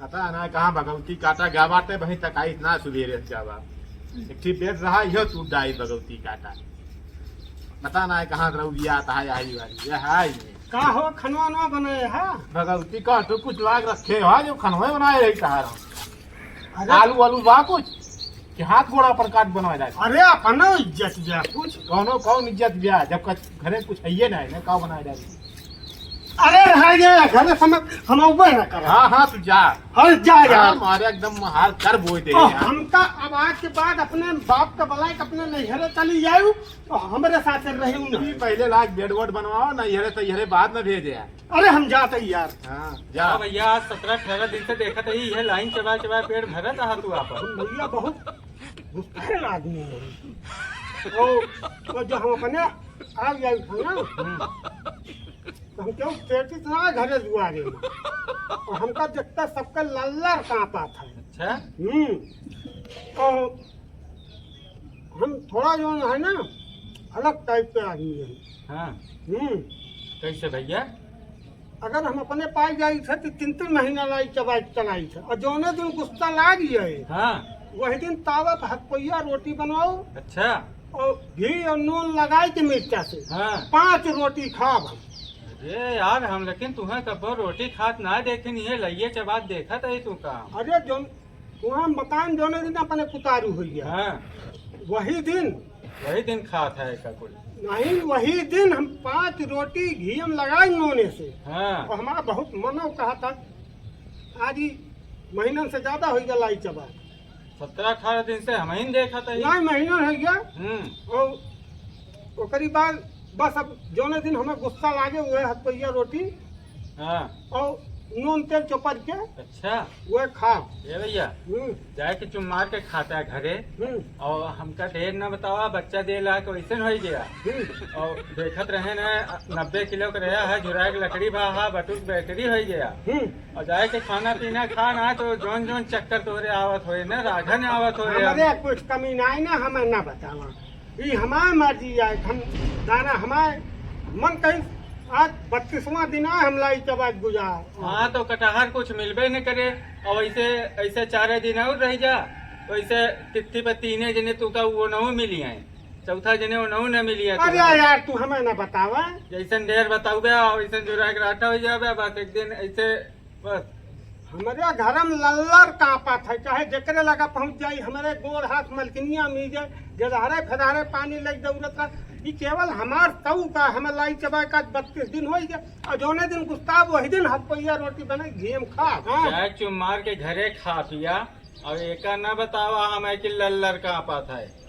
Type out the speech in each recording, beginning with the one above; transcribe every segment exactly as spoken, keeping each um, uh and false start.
पता ना कहाँ भगवती काटा गया बाटे, वहीं तक आई इतना सुबेरे से जावा। एक ठी बेड रहा, यह टूट जाई भगवती काटा। पता ना कहाँ रउरिया आता है, आई वाली, यह है ही नहीं। का हो, खनवा नवा बनाए है? भगवती का तो कुछ लाग रखे हो, जो खनवा बनाए रही कहा रहा। अरे। आलू वालू बा कुछ? कि हाथ गोड़ा पर काट बनवाए जाए? अरे, अपना इज्जत जा कुछ। कौनो कौन इज्जत जा, जब कच-, घरे कुछ है ये नहीं, ना का बनाए जाए? अरे, रह गया, घरे समझ, हम उबे ना कर। हाँ, हाँ, तू जा। हाँ, जा, जा। हाँ, मारे एकदम हाल कर बोए दे ओह, यार। हमका अब आज के बाद अपने बाप का बलाए के अपने नैहरे चली जाऊ, तो हमरे साथ रहू ना। ई पहले लाग बेड वेड बनवाओ, नैहरे तैहरे बाद में भेजे यार। अरे, हम जाते ही यार। हाँ, जा। हाँ भैया, आज सत्रह अठारह दिन से देखत ही, ये लाइन चबा चबा पेट भरत आहा तू आपन। हम भैया बहुत गुस्साइल आदमी है। ओ, तो जो हम अपने आ गया था ना, हम्म। तो हम क्यों पेटी इतना घरे दुआरे में। और हमका देखता सबका लल्लर कांपा था। अच्छा। हम्म। तो हम थोड़ा जो है ना, अलग टाइप के आदमी हैं। हाँ। हम्म। कैसे भैया? अगर हम अपने पाई जाई थे तो तीन तीन महीना लाई चबाई चलाई थे, और जौने दिन गुस्सा लाग जाए, हाँ। वही दिन तावा पे हथपैया रोटी बनवाओ। अच्छा। और घी और नून लगाई के मिर्चा से हाँ। पांच रोटी खाब हम। अरे यार, हम लेकिन तुम्हें कब्बो रोटी खात ना देखे नहीं है, लइये चबात देखत है तू काम। अरे जौन वहाँ मकान जौने दिन अपने पुतारू हो गया। हाँ। वही दिन। वही दिन खात है का कुल। नहीं, वही दिन हम पांच रोटी घी में लगाई नूने से। हाँ। और हमारा बहुत मनो कहा था, आज ही महीनन से ज्यादा हो गया लाई चबा। सत्रह अठारह दिन से हम ही देखा था। नहीं, महीना हो गया। हम्म। और ओकरी बाद बस अब जौने दिन हमें गुस्सा लागे, वह हथपैया रोटी हाँ। और नून तेल चोपड़ के अच्छा। वह खा। ए भैया, हम्म। जाए के चुम्मार के खाता है घरे। हम्म। और हमका ढेर ना बतावा, बच्चा दे ला के वैसे न होई गया। हम्म। और देखत रहे ना, नब्बे किलो के रहा है, झुराए के लकड़ी भा हा, बटुक बैटरी होई गया। हम्म। और जाए के खाना पीना खा ना, तो जौन जौन चक्कर तोरे आवत होए ना, राघन आवत होए। हमरे कुछ कमी नाई ना, हमें ना बतावा। ई हमार मर्जी आए, हम दाना हमार मन कहीं आज बत्तीसवाँ दिन आए, हम लाई चबात गुजार। हाँ, तो कटहर कुछ मिलबे न करे, और ऐसे, ऐसे चारे दिन और रह जा, तो ऐसे तिथि पे तीने जने तू का वो नहु मिली है, चौथा जने वो नहु न मिली है अरे तू। यार, तू हमें ना बतावा। जैसन ढेर बताऊबे, वैसन जुराए के राठा हो जाबे, बस एक दिन ऐसे बस। हमरे घर में लल्लर कांपत है, चाहे जेकरे लगा पहुंच जाई, हमरे गोड़ हाथ मलकिनिया मीजे, गेदहरे फेदहरे पानी लग दौड़त रह। ई केवल हमार तऊ का, हमें लाई चबाए का बत्तीस दिन होई गया, और जौने दिन गुस्सा वही दिन हथपैया रोटी बने, घी में खा। हाँ। चाहे चुम्मार के घरे खा पिया, और एका न बतावा हमें कि लल्लर कांपत है।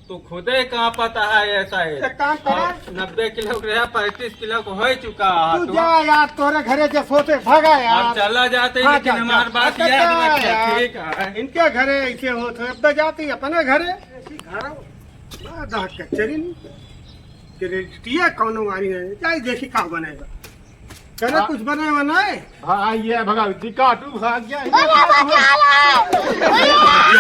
तू खुदे कांपत है ऐसा है। एक काम करा। और नब्बे किलो के रहा, पैंतीस किलो के हो चुका है तू तू। जा यार, तोरे घरे के सोचे भागा यार। हम चला जाते, हाँ, लेकिन जा, हमार जा। बात अच्छा, याद रखे, यार। ठीक है। इनके घरे ऐसे होत है, अब तो जाते ही अपने घरे। ऐसी घर बड़ा कचरी नहीं। क्रेडिटिया कौनो वाली है, जाए देखी का बनेगा। चला हाँ। कुछ बने बनाए। हाँ, ये भगवती काटू भाग गया। भैया, बचा लो।